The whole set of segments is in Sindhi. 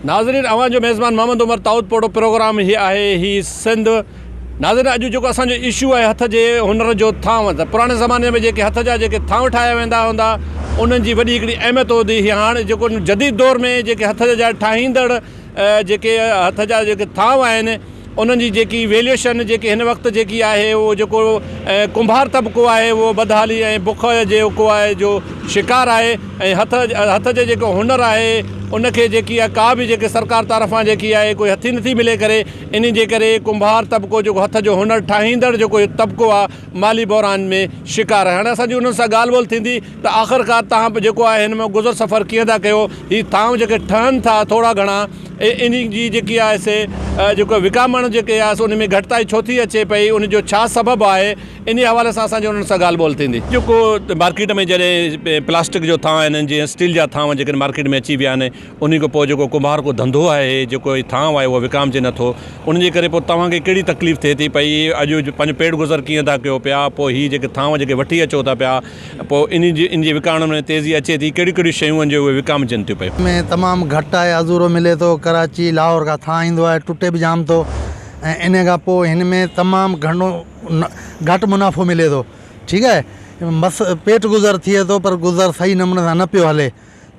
ناظرين اوهان جو ميزبان محمد عمر دائود پوٽو پروگرام هي آهي هي سنڌ. ناظرين اڄ جيڪو اسان جو اشو آهي هٿ جي هنر جو ٿانو ته پراڻي زماني ۾ جيڪي هٿ جا جيڪي ٿانو ٺاهيا ويندا هوندا انهن جي وڏي هڪڙي اهميت هوندي هئي. هاڻ جيڪو جديد دور ۾ جيڪي هٿ جا ٺاهيندڙ جيڪي هٿ جا جيڪي ٿانو آهن انهن جي جيڪي ويليوشن جيڪي هن وقت جيڪي آهي اهو جيڪو ڪنڀار طبقو آهي اهو بدحالي ۽ بک جيڪو آهي جو شڪار آهي ۽ هٿ هٿ جي جيڪو هنر آهي ان کي جيڪي آهي ڪا به جيڪي سرڪار طرفان جيڪي آهي ڪوئي هٿي نٿي ملي ڪري انهي جي ڪري ڪنڀار طبقو جيڪو هٿ جو هنر ٺاهيندڙ جيڪو طبقو آهي مالي بحران ۾ شڪار آهي. هاڻي اسان جي انهن سان ڳالهه ٻولهه ٿيندي ته آخرڪار توهان جيڪو آهي هن ۾ گذر سفر ڪيئن ٿا ڪيو، هي ٿانو جيڪي ٺهن ٿا ٿورا گهڻا انهي جي جيڪي آهي سي جيڪو وڪامڻ جيڪي آهي سو ان ۾ گهٽتائي ڇو ٿي اچي پئي ان جو ڇا سبب آهي انهي حوالي سان اسان جي انهن سان ڳالهه ٻولهه ٿيندي. جيڪو مارڪيٽ ۾ جڏهن پلاسٽڪ جو ٿانء آهن جيئن اسٽيل جا ٿانء جيڪڏهن مارڪيٽ ۾ اچي ويا آهن انهي کان پوء جيڪو ڪنڀار ڪو ڌنڌو آهي جيڪو هي ٿانء آهي اهو وڪامجي نٿو ان جي ڪري پوء توهان کي ڪهڙي تڪليف ٿئي ٿي پئي اڄ پنهنجو پيٽ گذر ڪيئن ٿا ڪيو پيا پوء هي جيڪي ٿانء جيڪي وٺي اچو ٿا پيا پوء انهي جي ان جي وڪاڻڻ ۾ تيزي اچي ٿي، ڪهڙيون ڪهڙيون شيون آهن جو اهي وڪامجن ٿيون پيون؟ ۾ تمام گهٽ آهي ازورو ملي ٿو ڪراچي لاهور کان ٿان ايندو آهي ٽٽي به جام ٿو ۽ انهي کان پوء هن ۾ تمام گهڻو گهٽ منافعو ملي ٿو ٺيڪ آهي مس پيٽ گذر ٿئي ٿو پر گذر صحيح نموني سان نه پيو هلي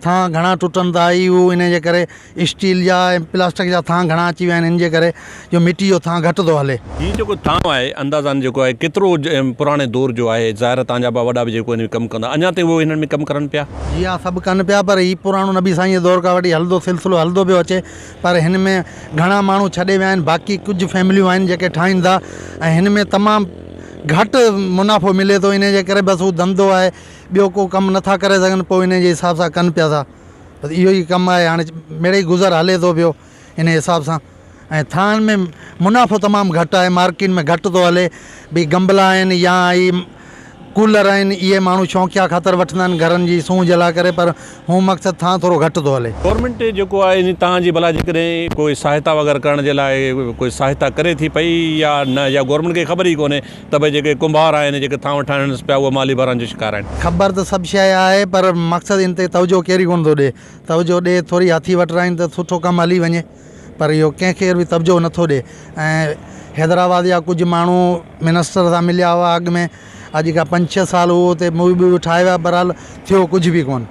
ٿان گهڻا ٽٽن ٿا هي هو انهي جي ڪري اسٽيل جا ۽ پلاسٽڪ جا ٿان گهڻا اچي ويا آهن ان جي ڪري جو مٽي جو ٿان گهٽ ٿو هلي. هي جيڪو ٿانو آهي اندازن جيڪو آهي ڪيترو پراڻي دور جو آهي ظاهر آهي توهان جا ابا وڏا به جيڪو هن ۾ ڪم ڪندا اڃا تائين اهي هنن ۾ ڪم ڪرن پيا. جي ها سڀ ڪن پيا پر هي پراڻو نبي سائين جي دور کان وٺي هلندو سلسلو هلندو پيو اچي پر هن ۾ گهڻا ماڻهو ڇڏي ويا آهن باقي ڪجهه فيمليون آهن جيڪي ٺاهين ٿا ۽ هن ۾ تمام گهٽ منافعو ملي ٿو انهي جي ڪري بس هو ڌنڌو آهي ٻيو ڪو ڪم نٿا ڪري سگهن پوء انهي جي حساب سان ڪن پيا ٿا بس اهو ئي ڪم آهي هاڻي مڙئي گذر هلي ٿو پيو انهي حساب سان ۽ ٿانن ۾ منافعو تمام گهٽ آهي مارڪيٽ ۾ گهٽ ٿو هلي ڀئي گمبلا آهن يا هي ڪولر آهن اهي ماڻهو شوقيا خاطر وٺندا آهن گهرن جي سونهن جي لاء ڪري پر هون مقصد ٿان ٿورو گهٽ ٿو هلي. گورنمينٽ جيڪو آهي انهي تان جي ڀلا جيڪڏهن ڪوئي سهائتا وغيره ڪرڻ جي لاء ڪوئي سهائتا ڪري ٿي پئي يا نه يا گورنمينٽ کي خبر ئي ڪونهي ته ڀئي جيڪي ڪنڀار آهن جيڪي ٿانو ٺاهڻس پيا اهي مالي بحران جو شڪار آهن. خبر ته سڀ شيء آهي پر مقصد ان تي توجهه ڪير ئي ڪونه ٿو ڏئي. توجهه ڏئي ٿوري هٿي وٺرائين ته سٺو ڪم هلي وڃي پر اهو ڪنهن کي به توجهه نه ٿو ڏئي ۽ حيدرآباد جا ڪجهه ماڻهو منسٽر سان مليا هئا اڳ ۾ اڄ کان پنج ڇهه سال هو اتي مووي ٻووي ٺاهي ويا بهرحال ٿيو ڪجهه به ڪونه.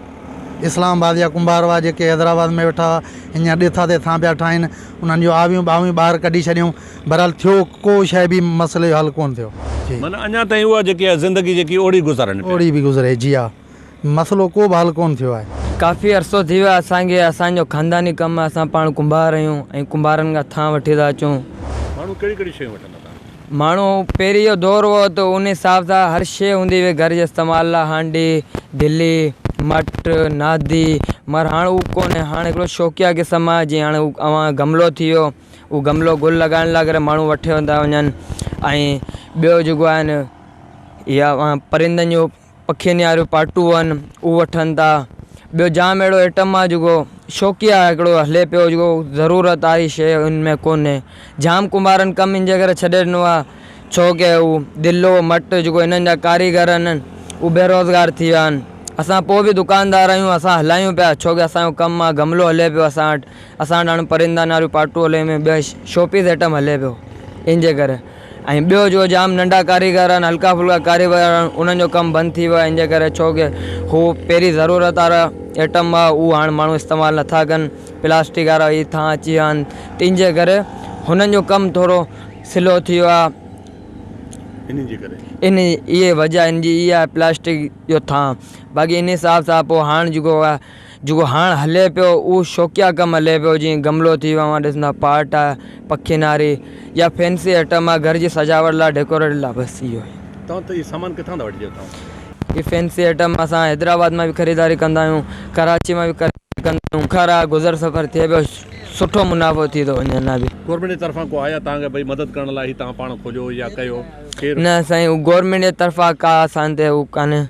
اسلام آباد جا ڪنڀار هئا جيڪي حيدرآباد ۾ ويٺا هئا هينئر ڏيٿا تي ٿان پيا ٺاهين انهن جون آويون ٻاويون ٻاهر ڪڍي ڇڏيائون. بهرحال ٿيو ڪو شيء به مسئلي جو حل ڪونه ٿيو. جي. معنيٰ اڃا تائين اها جيڪي آهي زندگي جيڪي اوڙي گذارن پيا. اوڙي به گذري جي ها مسئلو ڪو به حل ڪونه ٿيو آهي. ڪافي عرصو ٿي ويو آهي اسان کي اسان جو خانداني ڪم آهي اسان پاڻ ڪنڀار آهيون ۽ ڪنڀارن کان ٿان وٺي ٿا اچون. ماڻهو ڪهڙيون ڪهڙيون شيون وٺندا ٿا؟ ماڻهو پهرين جو دور هو ته ان حساب سان هر شيء هوندي هئي گهر جي استعمال لاء هانڊي، دلي، مٽ، نادي مگر هاڻ اهو ڪونهي هاڻ هڪڙو شوقيه قسم آهي جيئن هاڻ اوهان گملو ٿي ويو اهو گملو گل لڳائڻ لاء ڪري ماڻهو وٺي ٿا وڃن ۽ ٻيو جيڪو آهن يا پرندن جو پکين واريون پاٽون آهن اهو وٺن ٿا ٻيو جام اهڙو آئٽم آهي جيڪو شوقيه آهي هڪڙو هلي پيو جيڪو ضرورت واري شيء ان ۾ ڪونهي جام ڪنڀارن ڪم ان جي ڪري ڇڏي ڏنو آهي ڇو ڪي هو دلو مٽ جيڪو هنن جا ڪاريگر آهن اهي بيروزگار ٿي ويا آهن اسان پوء به دڪاندار آهيون اسان هلايون پيا ڇو ڪي اسانجو ڪم آهي گملو هلي پيو اسان وٽ اسان وٽ هاڻي پرندا ناريون پاٽو هلي ۾ ٻيا شو پيس آئٽم هلي پيو ان جي ڪري ۽ ٻيو جو جام ننڍا ڪاريگر آهن هلڪا ڦلڪا ڪاريگر آهن انهن جو ڪم بند ٿي ويو آهي ان جي ڪري ڇو ڪي هو پهرين ضرورت وارا آئٽم هئا اهو هاڻي ماڻهو استعمال نٿا ڪن پلاسٽڪ وارا هي ٿان اچي ويا آهن تن جي ڪري هنن جو ڪم ٿورو سلو ٿي ويو آهي انهن جي ڪري ان اهي وجه ان جي اها آهي پلاسٽڪ جو ٿان باقي ان حساب سان پوء هاڻي جيڪو آهي جيڪو هاڻ هلي پيو اهو شوقيه ڪم هلي پيو جيئن گملو ٿي ويو اوهان ڏسندا پاٽ آهي پکين واري يا فينسي آئٽم آهي گهر جي سجاوٽ لاء ڊيڪوريٽ لاء بس اهو ئي. توهان ته اهي سامان ڪٿان ٿا وٺجي اٿو؟ هي فينسي آئٽم اسان حيدرآباد مان به خريداري ڪندا آهيون ڪراچي مان به خريداري ڪندا آهيون خير آهي گذر سفر ٿئي پيو سٺو منافعو ٿي ٿو وڃي اڃا به. گورنمينٽ جي طرفان ڪو آيا توهان کي ڀئي مدد ڪرڻ لاء هي توهان پاڻ کوليو يا ڪيو ڪير؟ نه سائين گورنمينٽ جي طرفان ڪا اسان تي هو ڪانهي.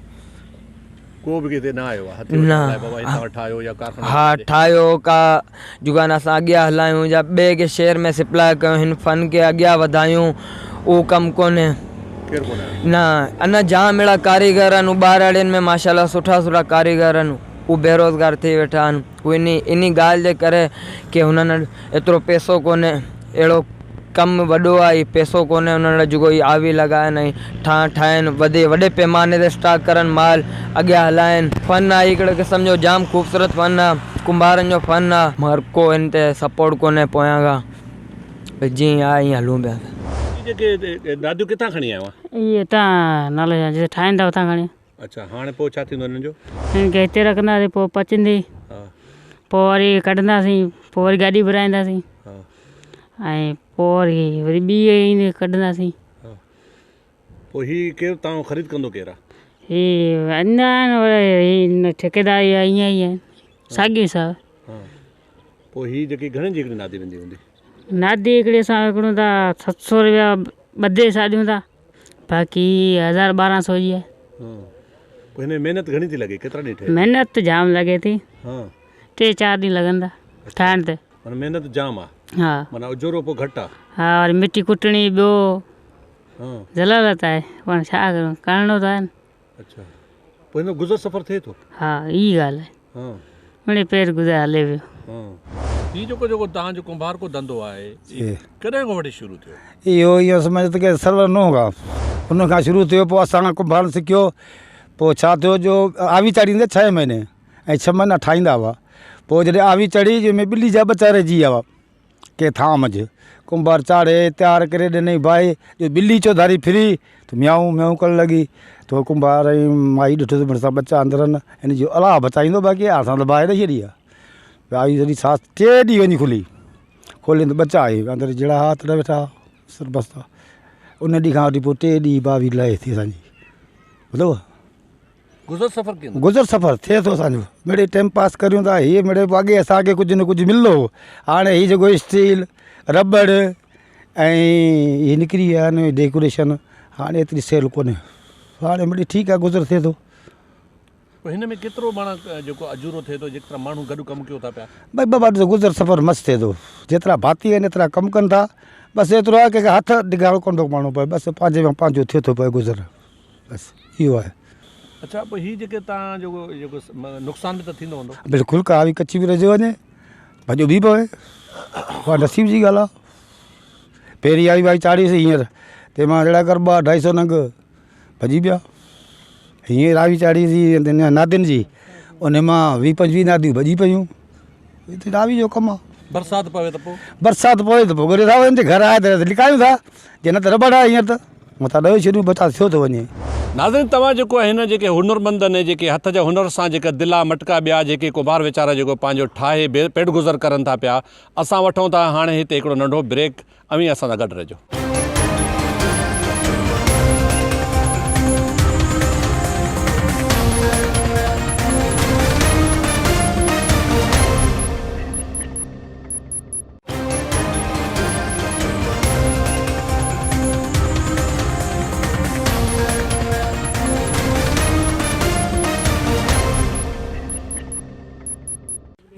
ڪو به ڪٿي نه آيو آهي هٿ وٺڻ لاء بابا هتان ٺاهيو يا ڪارخانو ها ٺاهيو ڪا دڪان اسان اڳيان هلايون يا ٻئي کي شهر ۾ سپلاء ڪيون هن فن کي اڳيان وڌايون اهو ڪم ڪونهي ڪير ڪونه آيو نه اڃا جام اهڙا ڪاريگر آهن ٻهراڙين ۾ ماشاء الله سٺا سٺا ڪاريگر آهن هو بيروزگار ٿي ويٺا آهن. هو انهي انهي ڳالهه جي ڪري ڪي هنن وٽ ايترو پئسو ڪونهي، اهڙو ڪم وڏو آهي هي پئسو ڪونهي هنن وٽ جيڪو هي آوي لڳائن ۽ ٺاهه ٺاهين وڌي وڏي پيماني تي اسٽاڪ ڪرن مال اڳيان هلائن. فن آهي هڪڙي قسم جو جام خوبصورت فن آهي ڪنڀارن جو فن آهي. مگر ڪو هن تي سپورٽ ڪونهي پويان کان ڀئي جيئن آهي ائين هلون پيا. هي جيڪي ناديون ڪٿان کڻي آيو آهين؟ اهي هتان نالو ڇا جتي ٺاهين ٿا اتان کڻي. اڇا هاڻي پوء ڇا ٿيندو انهن جو؟ هن کي هتي رکنداسين پوء پچندي پوء وري ڪڍنداسين پوء وري گاڏي ڀرائينداسين ۽ پوء وري وري ٻي ايندي ڪڍنداسين. پوء هي ڪير تان خريد ڪندو ڪير آ؟ هي ايندا آهن وري هي ٺيڪيدار يا ائين ئي آهن ساڳيو حساب. پوء هي جيڪي گهڻي جي هڪڙي نادي ويندي هوندي؟ نادي هڪڙي اسان وڪڻون ٿا 700 روپيا ٻڌي سان ڏيون ٿا. باقي هزار 1200 جي آهي. پوء هن ۾ محنت گهڻي ٿي لڳي ڪيترا ڏينهن ٺهي ٿي؟ محنت ته جام لڳي ٿي. 3 4 ڏينهن لڳن ٿا ٺاهڻ تي. معنيٰ محنت جام آ. ها. معنيٰ اجورو پوء گهٽ آ. ها وري مٽي ڪٽڻي ٻيو ذلالت آهي پاڻ ڇا ڪريون ڪرڻو ته آهي نه. اڇا پوء هن جو گذر سفر ٿئي ٿو؟ ها اي ڳالهه آهي. مڙئي پير گذر هلي پيو. هي جيڪو جيڪو توهان جو ڪنڀارڪو ڌنڌو آهي هي ڪڏهن کان وٺي شروع ٿيو؟ اهو اهو سمجهه ته ڪنهن سرور نوح کان ان کان شروع ٿيو پوء اسان ڪنڀارن سکيو پوء ڇا ٿيو جو آوي چاڙهيندي ڇهين مهيني ۽ ڇهه مهينا ٺاهيندا هئا پوء جڏهن آوي چڙهي جنهن ۾ ٻلي جا ٻچا رهجي ويا هئا ڪنهن ٿانء منجهه ڪنڀار چاڙهي تيار ڪري ڏنئي باهه جو ٻلي چوڌاري ڦري ته ميائون ميائون ڪرڻ لڳي ته ڪنڀار ۽ مائي ڏٺو ته مڙس ٻچا اندر آهن هن جو الله بچائيندو باقي اسان ته باهه ڏئي ڇڏي آهي آئي سڄي ساس ٽي ڏينهن وڃي کلي کولي ته ٻچا آهي اندر جهڙا هئا تهڙا ويٺا هئا سربستا ان ڏينهن کان وٺي پوء ٽي ڏينهن باهه لهي ٿي اسانجي ٻڌو. گذر سفر ڪيئن ٿو؟ گذر سفر ٿئي ٿو اسان جو مڙئي ٽيم پاس ڪريون ٿا هي مڙئي پوء اڳي اسان کي ڪجهه نه ڪجهه ملندو هو هاڻي هي جيڪو اسٽيل رٻڙ ۽ هي نڪري ويا آهن ڊيڪوريشن هاڻي ايتري سيل ڪونهي هاڻي مڙئي ٺيڪ آهي گذر ٿئي ٿو. پوء هن ۾ ڪيترو معنيٰ جيڪو اجورو ٿئي ٿو جيترا ماڻهو گڏ ڪم ڪيو ٿا پيا. ڀئي بابا ڏسو گذر سفر مس ٿئي ٿو جيترا ڀاتي آهن ايترا ڪم ڪن ٿا بس ايترو آهي ڪنهن کي هٿ ڊگهارو ڪونه ٿو ڪمائڻو پوي بس پنهنجي مان پنهنجو ٿئي ٿو پئي گذر بس اهو آهي. اڇا پوء هي جيڪي تان جو جيڪو نقصان به ته ٿيندو هوندو. بلڪل ڪا به ڪچي به رهجي وڃي ڀڄو به پوي اها نصيب جي ڳالهه آهي پهرين آئي وائي چاڙهيسين هينئر تنهن مان جهڙا ڪر ٻه اڍائي سو ننگ ڀڄي پيا هينئر آوي چاڙهيسين نادين جي ان مان 20 25 ناديون ڀڄي پيون هي ته راوي جو ڪم آ. برسات پوي ته پوء؟ برسات پوي ته پوء ڳري ٿا وڃن، جي گهر آهي ته لڪايون ٿا، جي نه ته رٻڙ آهي هينئر ته متان ڏهي ڇڏيون بچاء ٿيو ٿو وڃي. ناظرين توهان جيڪو هن جيڪي هنرمند ۽ جيڪي هٿ جا هنر سان جيڪا دلا مٽڪا ٻيا جيڪي ڪنڀار ويچارا جيڪو پنهنجو ٺاهي پيٽ گذر ڪرن ٿا پيا اسان وٺون ٿا هاڻي هتي هڪڙو ننڍو بريڪ اوهين اسان سان گڏ رهجو.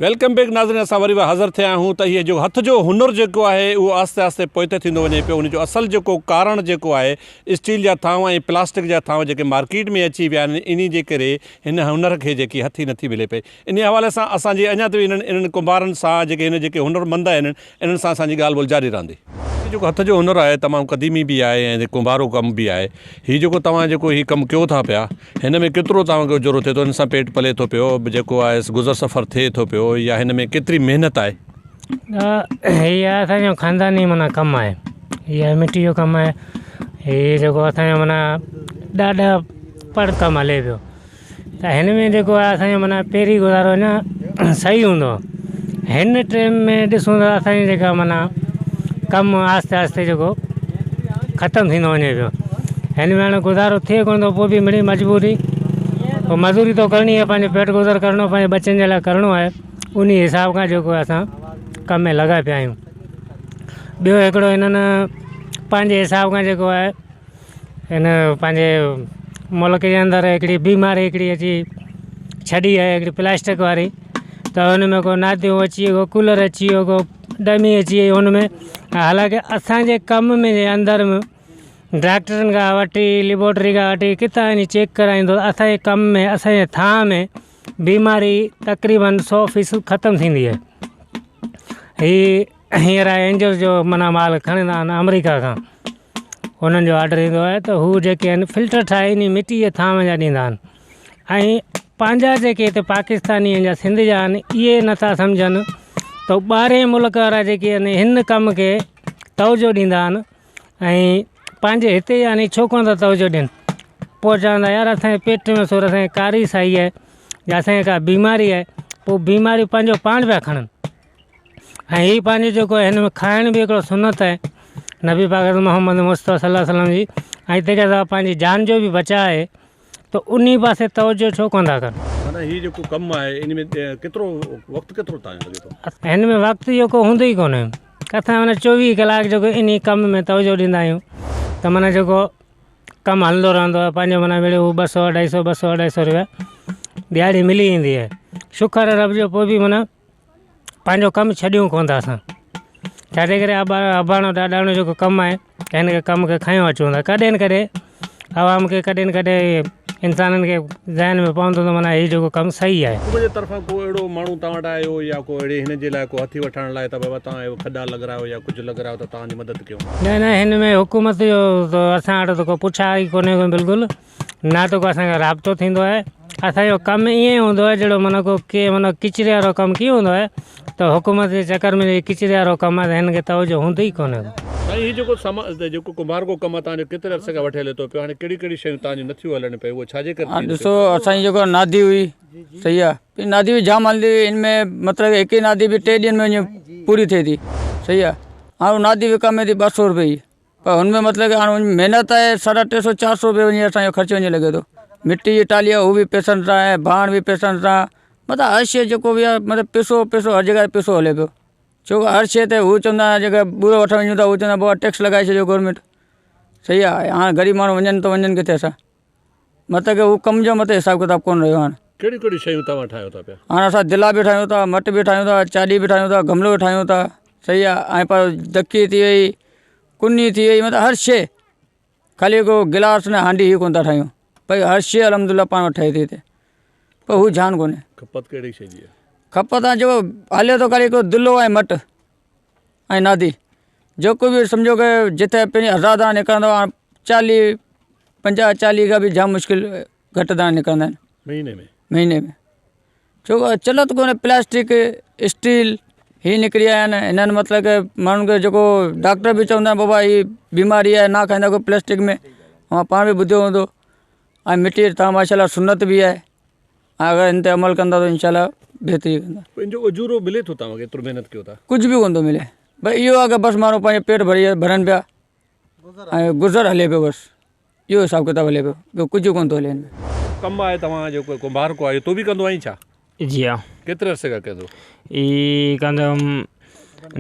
Welcome back ناظرين اسان وري به حاضر ٿيا آهيون ته هي جو هٿ جو هنر جيڪو آهي اهو آهستي آهستي پوئتي ٿيندو وڃي پيو ان جو اصل جيڪو ڪارڻ جيڪو آهي اسٽيل جا ٿانو ۽ پلاسٽڪ جا ٿانو جيڪي مارڪيٽ ۾ اچي ويا آهن انهي جي ڪري هن هنر کي جيڪي هٿي نٿي ملي پئي انهي حوالي سان اسان جي اڃا تائين انهن انهن ڪنڀارن سان جيڪي هن جيڪي هنر مند آهن انهن سان اسان جي ڳالهه ٻولهه جاري رهندي. هي جيڪو هٿ جو هنر آهي تمام قديمي به آهي ۽ ڪنڀارو ڪم به آهي هي جيڪو توهان جيڪو هي ڪم ڪيو ٿا پيا هن ۾ ڪيترو توهان کي اجورو ٿئي ٿو هن سان پيٽ پلي ٿو پيو جيڪو آهي گذر سفر ٿئي ٿو پيو يا هن ۾ ڪيتري محنت آهي. هي اسان جو خانداني معنيٰ ڪم آهي هي مٽي جو ڪم آهي هي جيڪو اسان جو معنيٰ ڏاڏا پڙ ڪم هلي پيو ته هن ۾ جيڪو آهي اسان جو معنيٰ پهرين گذارو اڃا صحيح هوندو هو هن ٽيم ۾ ڏسون ته اسان جي جيڪا معنيٰ ڪم آهستي آهستي جيڪو ختم ٿيندو وڃي پيو هن ۾ هاڻي گذارو ٿئي ڪونه ٿو پوء به مڙئي مجبوري پوء مزوري ته ڪرڻي آهي پنهنجو پيٽ گذر ڪرڻو پنهنجي ٻچن جي لاء ڪرڻو آهي ان حساب کان جيڪو اسان ڪم ۾ لڳا پيا آهيون ٻيو هڪڙو هنن پنهنجي حساب کان جيڪو آهي هن پنهنجي ملڪ جي اندر هڪڙي بيماري هڪڙي اچي ڇڏي آهي هڪڙي پلاسٽڪ واري ته ان ۾ ڪو ناديون اچي ويو ڪو ڪولر اچي ويو ڪو ڊمي اچي وئي ان ۾ حالانڪه اسانجي ڪم ۾ جي اندر ۾ ڊاڪٽرن کان وٺي ليبارٽري کان وٺي ڪٿان وڃي چيڪ ڪرائيندو اسانجي ڪم ۾ اسانجي ٿانء ۾ بيماري تقريبن سو فيصد ختم ٿيندي آهي. هي هينئر اينجلس جو معنيٰ مال کڻندا آهن آمريڪا کان انهن جو آرڊر ايندو آهي ته هو جيڪي آهن فلٽر ٺاهي انهي مٽي جي ٿانو جا ڏيندا آهن ۽ پنهنجا جيڪي هتي پاڪستاني آهن يا سنڌ جا آهن اهي نٿا سمجهن ته ٻاهرين ملڪ وارا جيڪي آهن هن ڪم کي توجه ڏيندا آهن ۽ پنهنجي هتي يعني ڇو ڪونه ٿا توجه ڏين پوء چوندا يار اسانجي پيٽ ۾ سور اسانجي ڪاري سائي آهي يا اسانکي ڪا بيماري آهي پوء بيماري پنهنجو پاڻ پيا کڻن ۽ هي پنهنجو جيڪو هن ۾ کائڻ به هڪڙو سنت آهي نبي پاڪ محمد مصطفيٰ صلي الله عليه وسلم جي ۽ تنهن کان سواء پنهنجي جان جو به بچاء آهي ته انهي پاسي توجه ڇو ڪونه ٿا ڪن. معنيٰ هي جيڪو ڪم آهي ان ۾ ڪيترو وقت ڪيترو تائين لڳي ٿو؟ هن ۾ وقت اهو ڪو هوندو ئي ڪونهي ڪٿان معنيٰ 24 ڪلاڪ جيڪو انهي ڪم ۾ توجه ڏيندا آهيون ته معنيٰ جيڪو ڪم هلندو رهندو آهي پنهنجو معنيٰ مڙئي هو ٻه سؤ اڍائي سؤ ٻه سؤ اڍائي سؤ روپيا ڏهاڙي ملي ويندي آهي شڪر آهي رب جو پوء به معنيٰ پنهنجو ڪم ڇڏيون ڪونه ٿا اسان ڇاجي ڪري ابا اباڻو ڏاڏاڻو جيڪو ڪم آهي هن کي ڪم کي کنيو اچون ٿا ڪڏهن نه ڪڏهن عوام کي ڪڏهن نه ڪڏهن انسانن کي ذهن ۾ پوندو ته معنيٰ هي جيڪو ڪم صحيح آهي. حڪومت جي طرفان ڪو اهڙو ماڻهو توهان وٽ آيو يا ڪو اهڙي هن جي لاء ڪو هٿي وٺڻ لاء ته بابا توهان اهو کڏا لڳرايو يا ڪجهه لڳرايو ته توهان جي مدد ڪيون. نه نه هن ۾ حڪومت جو ته اسان وٽ ته ڪو پڇا ئي ڪونهي ڪو بلڪل نه ته ڪو اسان کان رابطو ٿيندو آهي اسان جو ڪم ائين هوندو آهي جهڙو معنيٰ ڪو ڪي معنيٰ ڪچري وارو ڪم ڪيئن هوندو آهي ته حڪومت جي چڪر ۾ هي ڪچري وارو ڪم آهي ته هن کي توجه هوندو ئي ڪونهي ڪو. سائين هي جيڪو سامان جيڪو ڪنڀارڪو ڪم آهي توهان جو ڪيتري عرصي کان وٺي هلي ٿو پيو هاڻي ڪهڙيون ڪهڙيون شيون توهان جون نٿيون هلن پيون اهو ڇا جي ڪري ٿي ڏسو اسان جي جيڪو نادي هئي صحيح آهي نادي به جام هلندي هئي ان ۾ مطلب هڪ ئي نادي به ٽي ڏينهن ۾ وڃي پوري ٿئي ٿي صحيح آهي هاڻي نادي وڪامي ٿي ٻه سؤ روپئي جي پر هن ۾ مطلب هاڻي ان ۾ محنت آهي ساڍا ٽي سو چار سو روپيا وڃي اسانجو خرچ وڃي لڳي ٿو مٽي جي ٽالي آهي هو به پئسن سان آهي ڀاڻ به پئسن سان مطلب هر شيء جيڪو به آهي مطلب پئسو پئسو هر جڳهه تي پئسو هلي پيو ڇو ڪه هر شيء تي هو چوندا آهن جيڪا ٻورو وٺڻ وڃون ٿا هو چوندا بابا ٽيڪس لڳائي ڇڏيو گورنمينٽ صحيح آهي هاڻي غريب ماڻهو وڃن ته وڃن ڪٿي اسان مطلب ڪه هو ڪم جو مطلب حساب ڪتاب ڪونه رهيو هاڻي. ڪهڙيون ڪهڙيون شيون توهان ٺاهيو ٿا پيا؟ هاڻي اسان دلا به ٺاهيون ٿا، مٽ به ٺاهيون ٿا، چاڏي به ٺاهيون ٿا، گملو به ٺاهيون ٿا، صحيح آهي ۽ پر دڪي ٿي وئي، ڪني ٿي وئي مطلب هر شيء خالي هڪ گلاس نه هانڊي هي ڪونه ٿا ٺاهيون ڀئي هر شيء الحمد لله پاڻ وٽ ٺهي ٿي هتي پر هو جان ڪونهي. کپت ڪهڙي شيء جي آهي؟ کپت هاڻي جيڪو هلي ٿو خالي هڪ دلو ۽ مٽ ۽ نادي جيڪو به سمجهو ڪه جتي پهرين هزار داڻا نڪرندو هو هاڻي چاليهه 50 40 کان به جام مشڪل گهٽ داڻا نڪرندا آهن مهيني ۾ مهيني ۾ ڇو ڪه چلت ڪونهي پلاسٽڪ اسٽيل هي نڪري آيا آهن هنن مطلب ڪه ماڻهن کي جيڪو ڊاڪٽر به چوندا آهن بابا هي بيماري آهي نه کائيندا ڪيو پلاسٽڪ ۾ اوهان پاڻ به ٻڌو هوندو ۽ مٽي تان ماشاء الله سنت به آهي ۽ اگر هن تي عمل ڪندا ته انشاء الله بهتري ڪندا. ان جو اجورو ملي ٿو توهان کي ايترو محنت ڪيو ٿا. ڪجهه به ڪونه ٿو ملي بس اهو آهي ڪه بس ماڻهو پنهنجو پيٽ ڀري ڀرن پيا ۽ گذر هلي پيو بس اهو حساب ڪتاب هلي پيو ٻيو ڪجهه ڪونه ٿو هلي هن ۾. ڪم آهي توهان جيڪو ڪنڀار ڪو آهيو تون به ڪندو آهين ڇا؟ جي ها. ڪيتري عرصي کان ڪندو؟ هي ڪندو هيم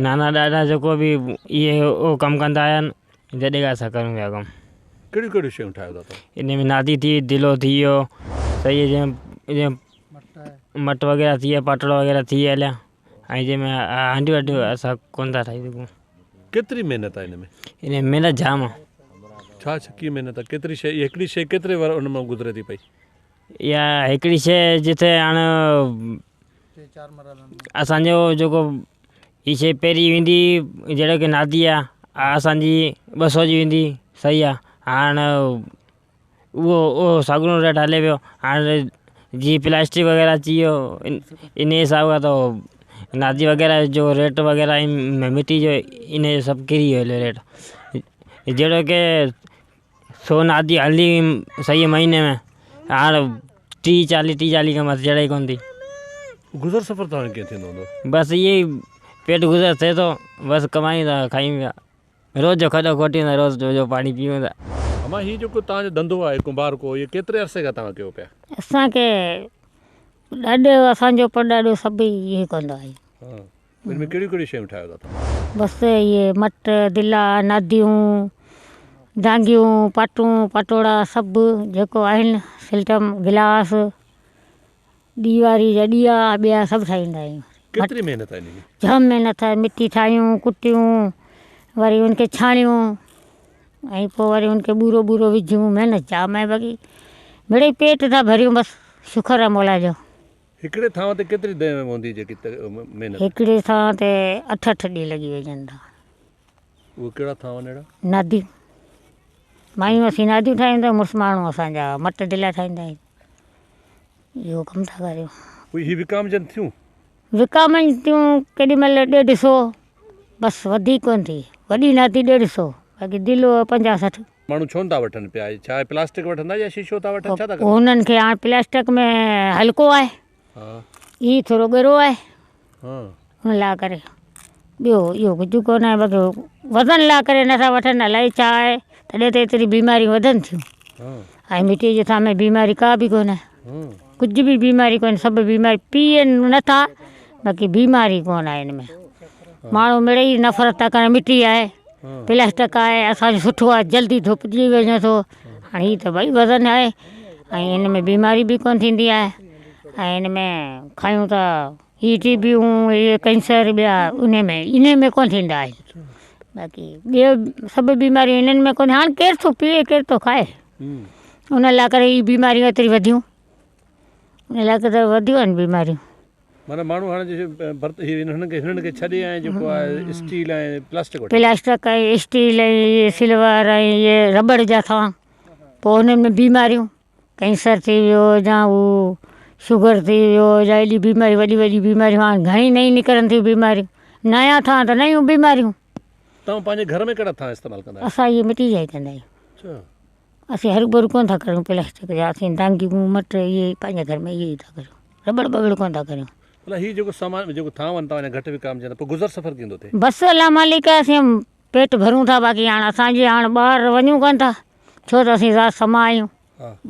نانا ڏاڏا جيڪو به اهي اهو ڪم ڪندا آيا آهن جڏهن کان اسان ڪريون پيا ڪم. ڪهڙيون ڪهڙيون شيون ٺاهيو ٿا توهان؟ ان ۾ نادي ٿي وئي دلو ٿي ويو صحيح جيئن جيئن مٽ وغيره ٿي ويا پاٽڙو وغيره ٿي ويا هليا ۽ جنهن ۾ هانڊيون وانڊيون اسان ڪونه ٿا ٺاهي سگهون. ڪيتري محنت آهي ان ۾؟ ان ۾ محنت جام آهي. ڇا ڇا ڪيئن محنت آهي ڪيتري شيء هڪڙي شيء ڪيتري وار ان مان گذري ٿي پئي؟ اها هڪڙي شيء جتي هاڻ اسانجو جيڪو هي شيء پهرين ويندي جهڙو ڪي نادي آهي اسانجي ٻه سؤ جي ويندي صحيح آهي هاڻ اهو اهو ساڳيو ريٽ هلي پيو هاڻ جيئن پلاسٽڪ وغيره اچي ويو ان حساب کان ته نادي وغيره جو ريٽ وغيره مٽي جو ان جو سڀ ڪري ويو هليو ريٽ جهڙو ڪي سو نادي هلي صحيح مهيني ۾ هاڻ 30 40 30 40 کان مٿي چڙهي ئي ڪونه ٿي. گذر سفر توهان جو ڪيئن ٿيندو هوندو؟ بس ائين ئي پيٽ گذر ٿئي ٿو بس ڪمايون ٿا کايون پيا روز جو کڏو کوٽيون ٿا روز جو پاڻي پيون ٿا. امان هي جيڪو توهان جو ڌنڌو آهي ڪنڀارڪو اهو ڪيتري عرصي کان توهان ڪيو پيا؟ اسان کي ڏاڏو اسان جو پڙڏاڏو سڀ اهو ئي ڪندو آهي. ان ۾ ڪهڙيون ڪهڙيون شيون ٺاهيو ٿا توهان؟ بس اهي مٽ، دلا، ناديون، دانگيون، پاٽون، پاٽوڙا سڀ جيڪو آهن سلٽم، گلاس، ڏيواري جا ڏيئا ٻيا سڀ ٺاهيندا آهيون. ڪيتري محنت آهي ان ۾؟ جام محنت آهي مٽي ٺاهيون ڪٽيون وري ان کي ڇاڻيون ۽ پوء وري ان کي ٻورو ٻورو وجهون محنت جام آهي باقي مڙئي پيٽ ٿا ڀريون بس شڪر آهي مولا جو. هڪڙي ٿانو تي ڪيتري دير هوندي جيڪي محنت؟ هڪڙي ٿانو تي اٺ اٺ ڏينهن لڳي وڃن ٿا. اهي ڪهڙا ٿانو آهن اهڙا؟ ناديون. مايون اسين ناديون ٺاهيون ٿا مڙس ماڻهو اسان جا مٽ دلا ٺاهيندا آهن. اهو ڪم ٿا ڪريون. پوء هي وڪامجن ٿيون؟ وڪامن ٿيون ڪيڏي مهل ڏيڍ سو بس وڌيڪ ڪونه ٿي. وڏي نادي ڏيڍ سو باقي دلو پنجاهه سٺ. ماڻهو ڇو نٿا وٺن پيا؟ ڇا اهي پلاسٽڪ وٺندا يا شيشو ٿا وٺن ڇا ٿا ڪن؟ انهن کي هاڻ پلاسٽڪ ۾ هلڪو آهي هي ٿورو ڳرو آهي ان لاء ڪري ٻيو اهو ڪجهه ڪونه آهي باقي وزن لاء ڪري نٿا وٺن الائي ڇا آهي تڏهن ته ايتري بيماريون وڌن ٿيون ۽ مٽي جي ٿانء ۾ بيماري ڪا به ڪونه ڪجهه به بيماري ڪونهي سڀ بيماري پيئن نٿا باقي بيماري ڪونه آهي ان ۾ ماڻهو مڙئي نفرت ٿا ڪن مٽي آهي پلاسٽڪ آهي اسان جو سٺو آهي جلدي ڌوپجي وڃي ٿو هاڻي هي ته ڀئي وزن آهي ۽ هن ۾ بيماري به ڪونه ٿيندي آهي ۽ هن ۾ کايون ته هي ٽي بيون هي ڪينسر ٻيا ان ۾ ان ۾ ڪونه ٿيندا آهن باقي ٻيو سڀ بيماريون انهن ۾ ڪونه هاڻي ڪير ٿو پيئي ڪير ٿو کائي ان لاء ڪري هي بيماريون ايتري وڌيون ان لاء ڪري وڌيون آهن بيماريون معنيٰ ماڻهو هاڻي جيڪي ڀرت هي هنن کي هنن کي ڇڏي ۽ جيڪو آهي اسٽيل ۽ پلاسٽڪ وٺن. پلاسٽڪ ۽ اسٽيل ۽ اهي سلور ۽ اهي رٻڙ جا ٿانء پوء انهن ۾ بيماريون ڪينسر ٿي ويو يا هو شگر ٿي ويو يا ايڏي بيماريون وڏي وڏي بيماريون هاڻي گهڻي نئين نڪرن ٿيون بيماريون نيا ٿانء ته نيون بيماريون. توهان پنهنجي گهر ۾ ڪهڙا ٿانء استعمال ڪندا آهيو؟ اسان اهي مٽي جا ئي ڪندا آهيون. اڇا. اسين هروڀرو ڪونه ٿا ڪريون پلاسٽڪ جا اسين دانگيون مٽ اهي پنهنجي گهر ۾ اهي ئي ٿا ڪريون رٻڙ ٻٻڙ ڪونه ٿا ڪريون. ڀلا هي جيڪو سامان جيڪو ٿانو آهن توهان جا گهٽ وڪامجن ته پوء گذر سفر ڪيئن ٿو ٿئي؟ بس الله مالڪ آهي اسين پيٽ ڀرون ٿا باقي هاڻ اسان جي هاڻ ٻاهر وڃون ڪونه ٿا ڇو ته اسين ذات سما آهيون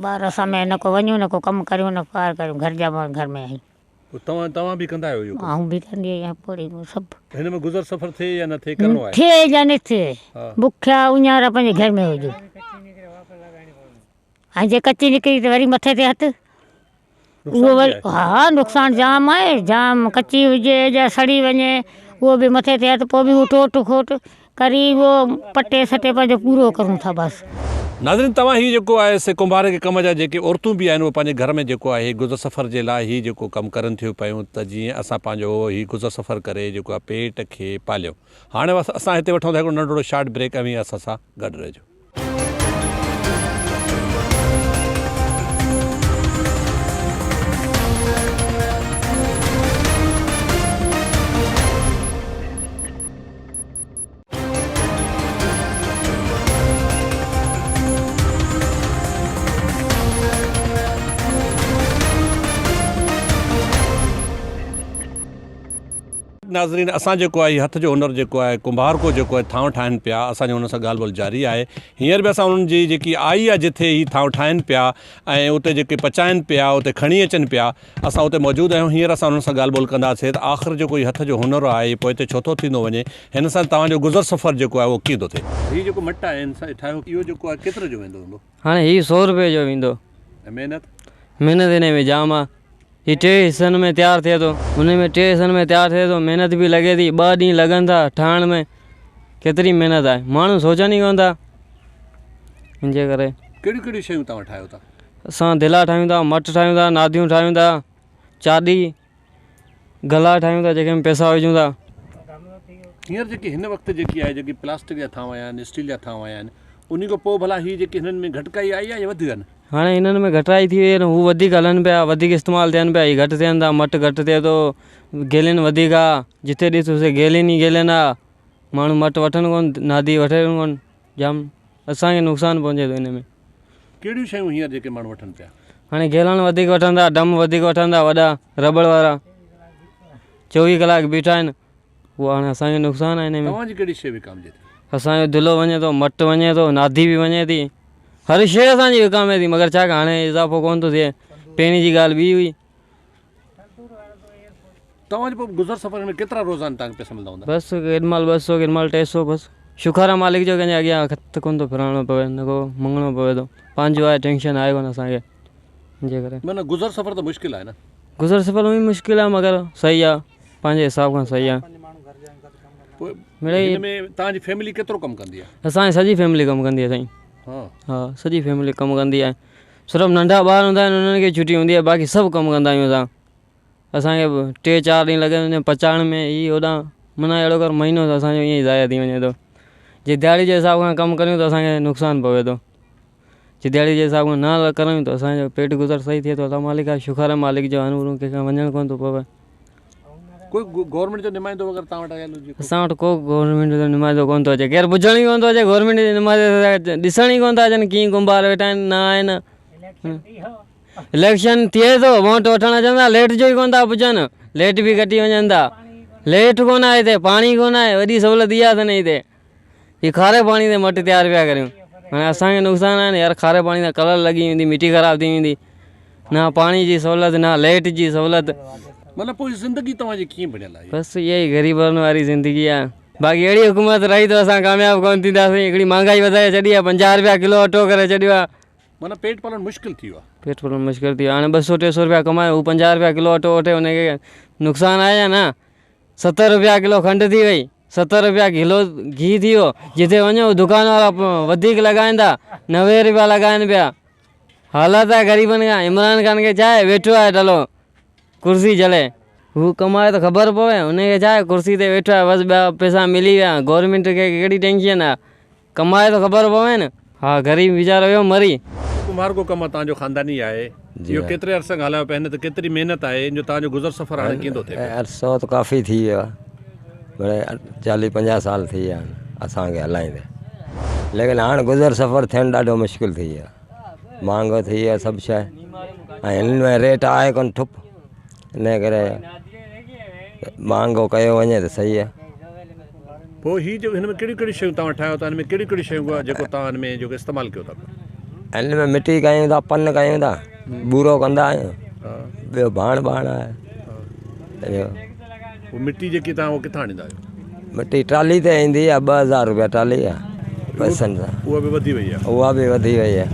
ٻاهر اسان ۾ نه ڪو وڃون نه ڪو ڪم ڪريون نه ڪو ڪار ڪريون گهر جا ماڻهو گهر ۾ آهيون. پوء توهان توهان به ڪندا آهيو اهو ڪم؟ آئون به ڪندي آهيان پوڙهي مون سڀ. هن ۾ گذر سفر ٿئي يا نه ٿئي ڪرڻو آهي. ٿئي يا نه ٿئي بکيا اڃارا پنهنجي گهر ۾ هجون ۽ جي ڪچي نڪري ته وري مٿي تي هٿ اهو وري ها نقصان جام آهي جام ڪچي هجي يا سڙي وڃي اهو به مٿي تي هٿ پوء به اهو ٽوٽ کوٽ ڪري اهو پٽي سٽي پنهنجو پورو ڪرون ٿا بس. ناظرين توهان هي جيڪو آهي سي ڪنڀار کي ڪم جا جيڪي عورتون به آهن اهي پنهنجي گهر ۾ جيڪو آهي گذر سفر جي لاء هي جيڪو ڪم ڪرن ٿيون پيون ته جيئن اسان پنهنجو هي گذر سفر ڪري جيڪو آهي پيٽ کي پاليون هاڻي اسان هتي وٺون ٿا هڪڙو ننڍڙو شارٽ بريڪ اوهين اسان سان گڏ رهجو. ناظرين اسان جيڪو آهي هٿ جو هنر جيڪو آهي ڪنڀارڪو جيڪو آهي ٿانو ٺاهن پيا اسان جو انهن سان ڳالهه ٻولهه جاري آهي هينئر به اسان انهن جي جيڪي آئي آهي جتي هي ٿانو ٺاهن پيا ۽ اتي جيڪي پچائن پيا اتي کڻي اچن پيا اسان اتي موجود آهيون هينئر اسان انهن سان ڳالهه ٻولهه ڪنداسين ته آخر جيڪو هي هٿ جو هنر آهي هي پوئتي ڇو ٿو ٿيندو وڃي هن سان توهان جو گذر سفر جيڪو آهي اهو ڪيئن ٿو ٿئي. هي جيڪو مٽ آهي هن سان ٺاهيو اهو جيڪو آهي ڪيتري جو ويندو هوندو؟ هاڻي هي سو روپيه جو ويندو. ۽ محنت؟ محنت هن ۾ جام آ. هي ٽي حصن ۾ تيار ٿئي ٿو. هن ۾ ٽي حصن ۾ تيار ٿئي ٿو محنت به لڳي ٿي ٻه ڏينهن لڳن ٿا ٺاهڻ ۾ ڪيتري محنت آهي ماڻهو سوچن ئي ڪونه ٿا ان جي ڪري. ڪهڙيون ڪهڙيون شيون توهان ٺاهيو ٿا؟ اسان دلا ٺاهيون ٿا مٽ ٺاهيون ٿا ناديون ٺاهيون ٿا چاڏي گلا ٺاهيون ٿا جيڪي ۾ پئسا وجهون ٿا. هينئر جيڪي هن وقت جيڪي آهي جيڪي پلاسٽڪ جا ٿانو آيا آهن اسٽيل جا ٿانو آيا آهن انهي کان پوء ڀلا هي جيڪي هنن ۾ گهٽڪائي آئي آهي يا وڌيون آهن؟ هاڻي هنن ۾ گهٽائي ٿي وئي آهي هو وڌيڪ هلن پيا وڌيڪ استعمال ٿين پيا هي گهٽ ٿين ٿا مٽ گهٽ ٿئي ٿو گيلن وڌيڪ آ جتي ڏس اتي گيلن ئي گيلن آ ماڻهو مٽ وٺن ڪون نادي وٺن ڪون جام اسان کي نقصان پهچي ٿو ان ۾. ڪهڙيون شيون هينئر جيڪي ماڻهو وٺن پيا؟ هاڻي گيلن وڌيڪ وٺن ٿا ڊم وڌيڪ وٺن ٿا وڏا رٻڙ وارا چوويهه ڪلاڪ بيٺا آهن اهو هاڻي اسان کي نقصان آهي ان ۾. توهان جي ڪهڙي شيء وڪامجي ٿي؟ اسان جو دلو وڃي ٿو مٽ وڃي ٿو نادي به وڃي ٿي هر شيء اسان جي وڪامي ٿي مگر ڇا ڪيان هاڻي اضافو ڪونه ٿو ٿئي پهرين جي ڳالهه ٻي هئي. توهان جي پوء گذر سفر ۾ ڪيترا روزانه توهان کي پئسا ملندا هوندا؟ بس ڪيڏي مهل 200 ڪيڏي مهل 300 بس شڪر آهي مالڪ جو ڪنهن جي اڳيان هٿ ڪونه ٿو ڦيرائڻو پوي نه ڪو مڱڻو پوي ٿو پنهنجو آهي ٽينشن آهي ڪونه اسان کي ان جي ڪري. معنيٰ گذر سفر ته مشڪل آهي نه؟ گذر سفر به مشڪل آهي مگر صحيح آهي پنهنجي حساب کان صحيح آهي. پوء هن ۾ توهان جي فيملي ڪيترو ڪم ڪندي آهي؟ اسان جي سڄي فيملي ڪم ڪندي آهي سائين. ها سڄي فيملي ڪم ڪندي آهي صرف ننڍا ٻار هوندا آهن انهن کي ڇٽي هوندي آهي باقي سڀ ڪم ڪندا آهيون اسان. اسان کي ٽي چار ڏينهن لڳن وڃن پچائڻ ۾ هي هوڏانهن معنيٰ اهڙو ڪر مهينو ته اسان جو ائين ئي ضايع ٿي وڃي ٿو جي دهاڙي جي حساب کان ڪم ڪريون ته اسان کي نقصان پوي ٿو جي دهاڙي جي حساب کان نه ڪريون ته اسان جو پيٽ گذر صحيح ٿئي ٿو الله مالڪ آهي شڪر آهي مالڪ جو هاڻي ڪنهن کان وڃڻ ڪونه ٿو پوي. ڪوئي گورنمينٽ جو نمائندو وغيره توهان وٽ آيل هجي؟ اسان وٽ ڪو گورنمينٽ جو نمائندو ڪونه ٿو اچي ڪير پڇڻ ئي ڪونه ٿو اچي گورنمينٽ جي نمائندي ڏسڻ ئي ڪونه ٿا اچن ڪيئن ڪنڀار ويٺا آهن نه آهن اليڪشن ٿئي ٿو ووٽ وٺڻ اچن ٿا ليٽ جو ئي ڪونه ٿا پڇن ليٽ به ڪٽي وڃن ٿا ليٽ ڪونه آهي هتي پاڻي ڪونه آهي وڏي سهولت اها اٿن هتي هي کاري پاڻي تي مٽ تيار پيا ڪريون هاڻي اسانکي نقصان آهي نه يار کاري پاڻي سان ڪلر لڳي ويندي مٽي خراب ٿي ويندي نه پاڻي جي سهولت نه ليٽ جي سهولت. مطلب پوء زندگي توهان جي ڪيئن بڻيل آهي؟ بس اها ئي غريبن واري زندگي آهي باقي اهڙي حڪومت رهي ته اسان ڪامياب ڪونه ٿينداسين هڪڙي مهانگائي وڌائي ڇڏي آهي 50 رپيا ڪلو اٽو ڪري ڇڏيو آهي. معنيٰ پيٽ پالڻ مشڪل ٿي ويو آهي. پيٽ پالڻ مشڪل ٿي ويو آهي هاڻي ٻه سو ٽي سو رپيا ڪمائي هو 50 رپيا ڪلو اٽو وٺي ان کي نقصان آهي يا نه 70 رپيا ڪلو کنڊ ٿي وئي 70 رپيا ڪلو گيهه ٿي ويو جتي وڃو دڪان وارا وڌيڪ لڳائين ٿا 90 رپيا لڳائين پيا حالت آهي غريبن کان عمران خان کي ڇا آهي ويٺو آهي ڊلو ڪرسي جهلي هو ڪمائي ته خبر پوي هن کي ڇا آهي ڪرسي تي ويٺو آهي بس ٻيا پئسا ملي ويا گورنمينٽ کي ڪهڙي ٽينشن آهي ڪمائي ته خبر پوي نه. ها غريب ويچارو ويو مري. ڪمهار ڪو ڪم توهان جو خانداني آهي اهو ڪيتري عرصي کان هلايو پيا هن تي ڪيتري محنت آهي ان جو توهان جو گذر سفر هاڻي ڪيئن ٿو ٿئي پيو. عرصو ته ڪافي ٿي ويو آهي مڙئي چاليهه پنجاهه سال ٿي ويا آهن اسان کي هلائيندي ليڪن هاڻ گذر سفر ٿيڻ ڏاڍو مشڪل ٿي ويو آهي مهانگو ٿي ويو آهي سڀ شيء ۽ هن ۾ ريٽ آهي ڪونه ٺپ ان ڪري مهانگو ڪيو وڃي ته صحيح آهي. پوء هي جيڪو هن ۾ ڪهڙيون ڪهڙيون شيون توهان ٺاهيو ٿا هن ۾ ڪهڙيون ڪهڙيون شيون جيڪو توهان هن ۾ جيڪو استعمال ڪيو ٿا. هن ۾ مٽي ڪيون ٿا پن ڪيون ٿا ٻورو ڪندا آهيون ٻيو ڀاڻ ٻاڻ آهي. پوء مٽي جيڪي توهان اهو ڪٿان آڻيندا آهيو؟ مٽي ٽرالي تي ايندي آهي 2000 روپيا ٽرالي آهي پئسن سان. اها به وڌي وئي آهي. اها به وڌي وئي آهي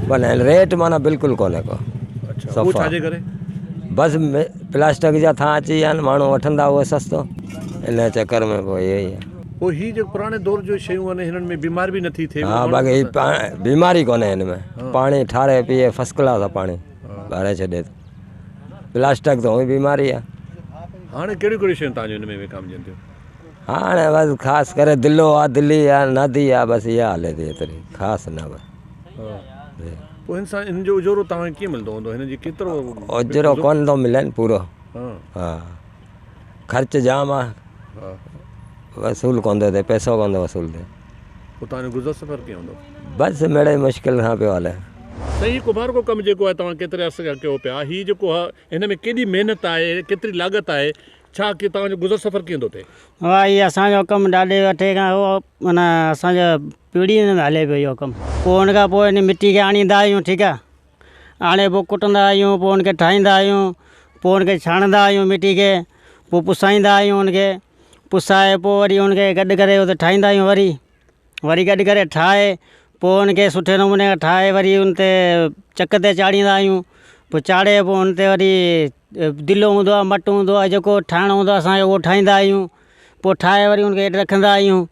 پر ريٽ معنيٰ بلڪل ڪونهي ڪو. اڇا اهو ڇا جي ڪري؟ بس پلاسٽڪ جا ٿان اچي ويا آهن ماڻهو وٺندا اهي سستو ان چڪر ۾ پوء اهو ئي آهي. پوء هي جيڪو پراڻي دور جون شيون آهن هنن ۾ بيماري به نٿي ٿئي. ها باقي هي بيماري ڪونهي هن ۾ پاڻي ٺاري پيئي فرسٽ ڪلاس آهي پاڻي ڀري ڇڏي ٿو پلاسٽڪ ته هونئن بيماري آهي. هاڻي ڪهڙيون ڪهڙيون شيون توهان جون هن ۾ وڪامجن ٿيون؟ هاڻي بس خاص ڪري دلو آهي دلي آهي نادي آهي بس اها هلي ٿي ايتري خاص نه بس. پوء هن سان هن جو اجورو توهان کي ڪيئن ملندو هوندو؟ هن جي ڪيترو اجورو ڪونه ٿو ملي پورو ها خرچ جام آ وصول ڪونه ٿو ٿئي پئسو ڪونه ٿو وصول ٿئي. پوء توهان جو گذر سفر ڪيئن هوندو؟ بس مڙئي مشڪل سان پيو هلي. سائين هي ڪنڀارڪو ڪم جيڪو آهي توهان ڪيتري عرصي کان ڪيو پيا هي جيڪو آهي هن ۾ ڪيڏي محنت آهي ڪيتري لاڳت آهي ڇا ڪي توهان جو گذر سفر ڪيئن ٿو ٿئي؟ واهه هي اسان جو ڪم ڏاڏي وٺي کان هو معنيٰ اسان جو پيڙهي ۾ هلي پيو اهو ڪم پوء ان کان پوء ان مٽي کي آڻيندا آهيون ٺيڪ آهي آڻي پوء ڪٽندا آهيون پوء ان کي ٺاهيندا آهيون پوء ان کي ڇاڻندا آهيون مٽي کي پوء پسائيندا آهيون ان کي پسائي پوء وري ان کي گڏ ڪري اتي ٺاهيندا آهيون وري وري گڏ ڪري ٺاهي پوء ان کي سٺي نموني کان ٺاهي وري ان تي چڪ تي چاڙهيندا آهيون پوء چاڙهي پوء ان تي وري دلو هوندو آهي مٽ هوندو آهي جيڪو ٺاهڻو هوندو آهي اسانکي اهو ٺاهيندا آهيون پوء ٺاهي وري ان کي هيٺ رکندا آهيون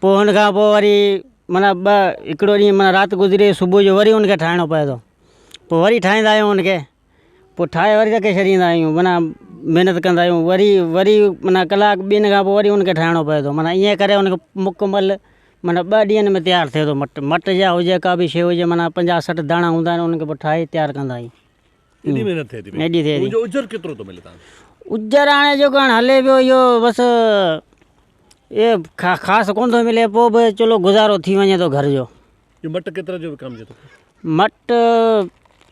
پوء ان کان پوء وري معنيٰ ٻه هڪڙو ڏينهن معنيٰ رات گذري صبح جو وري ان کي ٺاهڻو پوي ٿو پوء وري ٺاهيندا آهيون ان کي پوء ٺاهي وري رکي ڇڏيندا آهيون معنيٰ محنت ڪندا آهيون وري وري معنيٰ ڪلاڪ ٻن کان پوء وري ان کي ٺاهڻو پوي ٿو معنيٰ ائين ڪري ان کي مڪمل معنيٰ ٻه ڏينهن ۾ تيار ٿئي ٿو مٽ مٽ جا هجي ڪا به شيء هجي معنيٰ پنجاهه سٺ داڻا هوندا آهن ان کي پوء ٺاهي تيار ڪندا آهيون. ايڏي محنت ٿئي ٿي پئي. ايڏي ٿئي ٿي. ان جو اجر ڪيترو ٿو ملي توهان کي؟ اجر هاڻي جيڪو هاڻي هلي پيو اهو بس اهي خاص ڪونه ٿو ملي پوء به چلو گذارو ٿي وڃي ٿو گهر جو. اهو مٽ ڪيتري جو وڪامجي ٿو؟ مٽ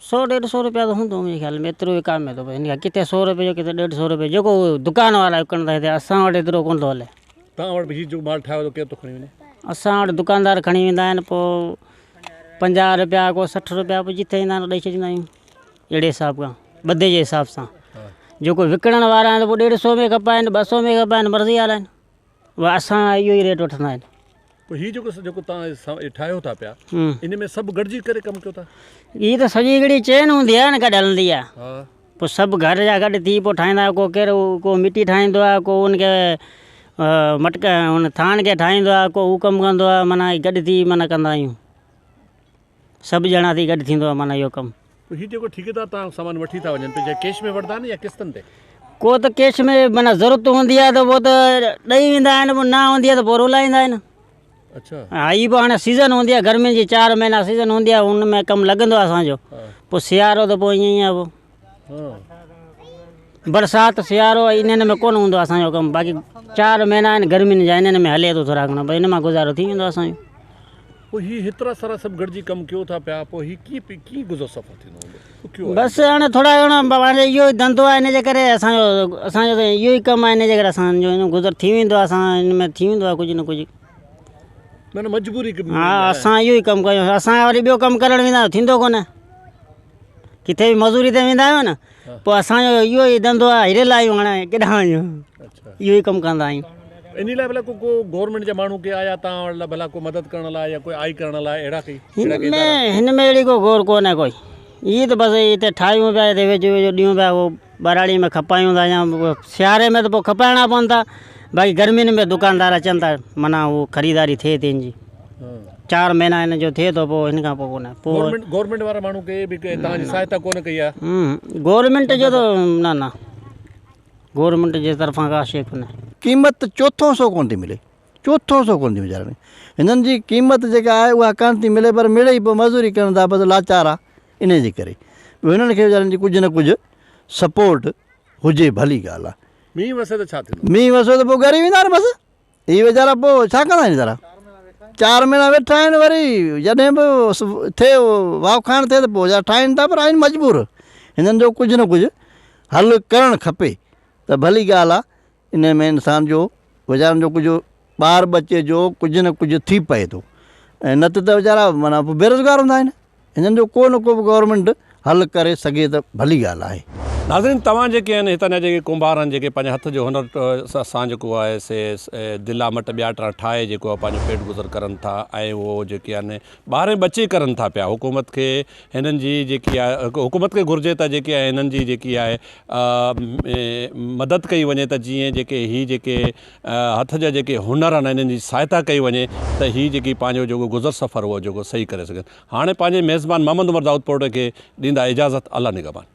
سو ڏيڍ سو روپيا ته هوندو منهنجي خيال ۾ ايترو وڪامي ٿو هن کان ڪٿي سو روپئي جو ڪٿي ڏيڍ سو روپئي جيڪو دڪان وارا وڪڻن ٿا هتي اسان وٽ ايترو ڪونه ٿو هلي. توهان وٽ هي جيڪو مال ٺاهيو ٿو ڪير ٿو کڻي وڃي؟ اسان وٽ دڪاندار کڻي ويندا آهن پوء پنجاهه روپيا ڪو 60 روپيا پوء جتي ايندا آهن ڏئي ڇڏيندا آهيون اهڙي حساب کان ٻڌي جي حساب سان جيڪو وڪڻڻ وارا آهن پوء ڏيڍ سو ۾ کپائن ٻه سو ۾ کپائن مرضي وارا آهن اها اسان اهو ئي ريٽ وٺندا آهن. پوء هي جيڪو جيڪو توهان ٺاهيو ٿا پيا ان ۾ سڀ گڏجي ڪري ڪم ڪيو ٿا؟ هي ته سڄي هڪڙي چين هوندي آهي نه گڏ هلندي آهي پوء سڀ گهر جا گڏ ٿي پوء ٺاهيندا آهيون ڪو ڪير ڪو مٽي ٺاهيندو آهي ڪو ان کي مٽڪ ان ٿان کي ٺاهيندو آهي ڪو هو ڪم ڪندو آهي معنيٰ گڏ ٿي معنيٰ ڪندا آهيون سڀ ڄڻا ٿي گڏ ٿيندو آهي معنيٰ اهو ڪم. پوء هي جيڪو ٺيڪيدار تان سامان وٺي ٿا وڃن پيا ڪيش ۾ وٺندا آهن يا قسطن تي؟ ڪو ته ڪيش ۾ معنيٰ ضرورت هوندي آهي ته پوء ته ڏئي ويندا آهن پوء نه هوندي آهي ته پوء رولائيندا آهن. اڇا. ها هي به هاڻي سيزن هوندي آهي گرمين جي چار مهينا سيزن هوندي آهي ان ۾ ڪم لڳندو آهي اسان جو پوء سيارو ته پوء ائين ئي آهي پوء برسات سيارو انهن ۾ ڪونه هوندو آهي اسان جو ڪم باقي چار مهينا آهن گرمين جا انهن ۾ هلي ٿو ٿورا گهڻا ان مان گذارو ٿي ويندو آهي اسان جو. پوء هي هيترا سارا سڀ گڏجي ڪم ڪيو ٿا پيا پوء هي ڪيئن پي ڪيئن گذر سفر ٿيندو هوندو ڏکيو آهي. بس هاڻي ٿورا گهڻا پنهنجو اهو ئي ڌنڌو آهي ان جي ڪري اسان جو اسان جو ته اهو ئي ڪم آهي ان جي ڪري اسان جو گذر ٿي ويندو آهي اسان ان ۾ ٿي ويندو آهي ڪجهه نه ڪجهه. معنيٰ مجبوري ها اسان اهو ئي ڪم ڪيون اسان وري ٻيو ڪم ڪرڻ ويندا آهيون ٿيندو ڪونه ڪٿي به مزوري تي ويندا آهيون نه پوء اسان جو اهو ئي ڌنڌو آهي هريل آهيون هاڻي ڪيڏانهن وڃون اهو ئي ڪم ڪندا آهيون. انهي لاء ڀلا ڪو ڪو گورنمينٽ جا ماڻهو ڪي آيا تان وٽ ڀلا ڪو مدد ڪرڻ لاء يا ڪوئي آئي ڪرڻ لاء اهڙا ڪي هن ۾ هن ۾ اهڙي ڪو غور ڪونهي ڪوئي هي ته بس هتي ٺاهيون پيا هتي ويجهو ويجهو ڏيون پيا اهو ٻهراڙي ۾ کپايون ٿا يا سياري ۾ ته پوء کپائڻا پون ٿا باقي گرمين ۾ دڪاندار اچن ٿا معنيٰ اهو خريداري ٿئي ٿي هن جي چار مهينا هن جو ٿئي ٿو پوء هن کان پوء ڪونه پوء گورنمينٽ گورنمينٽ وارا ماڻهو ڪي به ڪي توهان جي سهائتا ڪونه ڪئي آهي گورنمينٽ جو ته نه نه گورنمينٽ جي طرفان ڪا شيء ڪونه. قيمت ته چوٿون سو ڪونه ٿي ملي چوٿون سو ڪونه ٿي ويچارن کي هنن جي قيمت جيڪا آهي اها ڪانه ٿي ملي پر مڙئي پوء مزوري ڪرن ٿا بس لاچار آ انهي جي ڪري پوء هنن کي ويچارن جي ڪجهه نه ڪجهه سپورٽ هجي ڀلي ڳالهه آ. مينهن وسي ته ڇا ٿيندو؟ مينهن وسيو ته پوء ڳري ويندا نه بس. هي ويچارا پوء ڇا ڪندا آهن ويچارا چار مهينا ويٺا آهن وري جڏهن به ٿئي واء کائڻ ٿئي ته پوء ويچارا ٺاهين ٿا پر آهن مجبور هنن جو ڪجهه نه ڪجهه حل ڪرڻ کپي ته ڀلي ڳالهه آهي ان ۾ انسان جو ويچارن جو ڪجهه ٻار ٻچي جو ڪجهه نه ڪجهه ٿي پئي ٿو ۽ نه ته ته ويچارا معنيٰ بيروزگار هوندا آهن هنن جو ڪو نه ڪو به گورنمينٽ حل ڪري سگهي ته ڀلي ڳالهه آهي. ناظرين توهان جيڪي آهن هتان جا جيڪي ڪنڀار آهن جيڪي پنهنجي هٿ جو هنر سان جيڪو آهي سي دلا مٽ ٻيا ٽا ٺاهي جيڪو آهي پنهنجو پيٽ گذر ڪرن ٿا ۽ اهو جيڪي آهن ٻارهين ٻچي ڪرن ٿا پيا حڪومت کي هنن جي جيڪي آهي حڪومت کي گهرجي ته جيڪي آهي هنن جي جيڪي آهي مدد ڪئي وڃي ته جيئن جيڪي هي جيڪي هٿ جا جيڪي هنر آهن انهن جي سهائتا ڪئي وڃي ته هي جيڪي پنهنجو جيڪو گذر سفر اهو جيڪو صحيح ڪري سگهن. هاڻي پنهنجي ميزبان محمد عمر دائود پوٽي کي ڏيندا اجازت الله نگهبان.